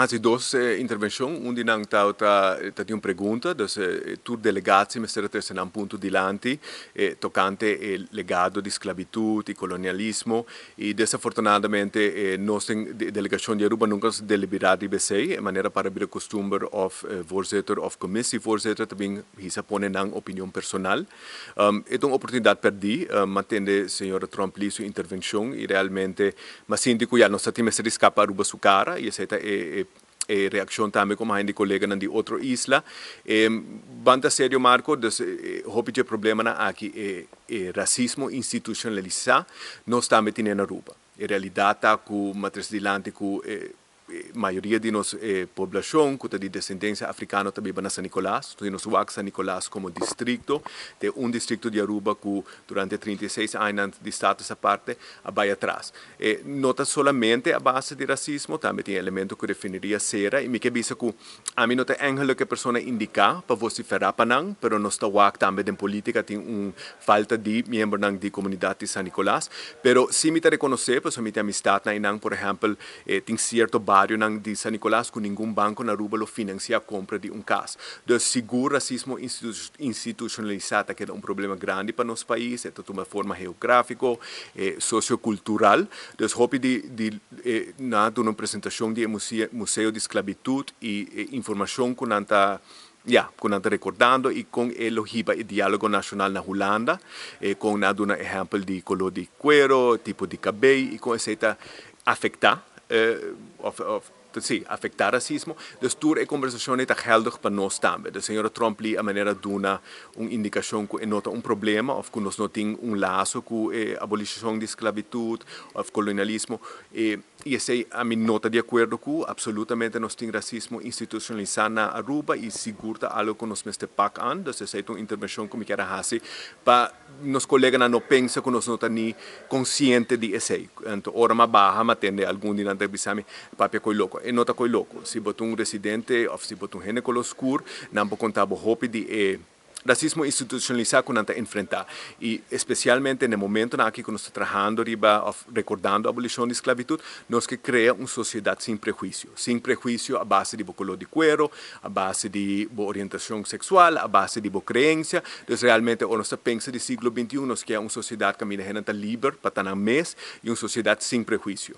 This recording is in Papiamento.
Hasi dos intervencion, un di nan ta tin un pregunta, dus tur delegatie mester a trece nan punto dilanti tocante e legado di sclavitud y colonialismo y desafortunadamente nos den delegacion di Aruba nunca nos a delibera riba esey, e manera para bira costumber of voorzitter of commissievoorzitter ta bin hisa pone nan opinion personal. E ta un oportunidad perdi, m'a tende señora Tromp Lee su intervencion y realmente m'a sinti cu ya nos ta tin mester di scapa Aruba su cara y esey ta e e reaccion tambe como haña di coleganan di otro isla. Ban ta serio, Marco, dus hopi dje problemanan aki e e racismo institucionalisa nos tambe tine na Aruba. E realidad ta cu m'a trece dilanti cu e mayoria di nos poblacion cu ta di descendencia africano ta biba na San Nicolas. Entonces nos wak San Nicolas como districto. Ta e un districto di Aruba cu durante 36 añanan di status aparte a bay atras. E no ta solamente a base di racismo, tambe tin elemento cu refineria cera y mi ke bisa cu ami no ta eigenlijk e persona indica pa vocifera pa nan, pero nos ta wak tambe den politica tin un falta di miembronan di comunidad di San Nicolas. Pero si mi ta reconoce, pasobra mi tin amistadnan eynan, por ehempel, tin cierto barionan di San Nicolas cu ningun banco na Aruba lo financia compra di un cas. Dus sigur racismo institucionalisa ta keda un problema grandi pa nos pais, e ta tuma forma geografico, sociocultural. Dus hopi di nan a duna un presentacion di e Museo di Sclavitud y e informacion cu nan ta, ya, cu nan ta recordando y con e lo hiba e dialogo nacional na Hulanda, con nan a duna ehempel di color di cuero, tipo di cabey y con esey ta afecta of si, afecta racismo. Dus tur e conversacionnan ta geldig pa nos tambe. Dus señora Tromp Lee a manera duna un indicacion cu e no ta un problema of cu nos no tin un lazo cu e abolicion di sclavitud of colonialismo. Y esey ami no ta di acuerdo cu, absolutamente nos tin racismo institucionalisa na Aruba y sigur ta algo cu nos mester pak aan. Dus esey ta un intervencion cu mi kier a haci pa nos coleganan no pensa cu nos no ta ni consciente di esey. Anto ora m'a baha m'a tende algun di nan ta bisa mi, Papia coy loco. E no ta coy loco. Si bo ta un residente of si bo ta un hende color scur, nan por conta bo hopi di e rasismo institucionalisa cu nan ta enfrenta. Y especialmente na e momentonan aki cu nos ta trahando riba of recordando abolicion di sclavitud, nos ke crea un sociedad sin prehuicio. Sin prehuicio a base di bo color di cuero, a base di bo orientacion sexual, a base di bo creencia. Dus realmente ora nos ta pensa di siglo 21 nos ke un sociedad caminda hendenan ta liber pa ta nan mes y un sociedad sin prehuicio.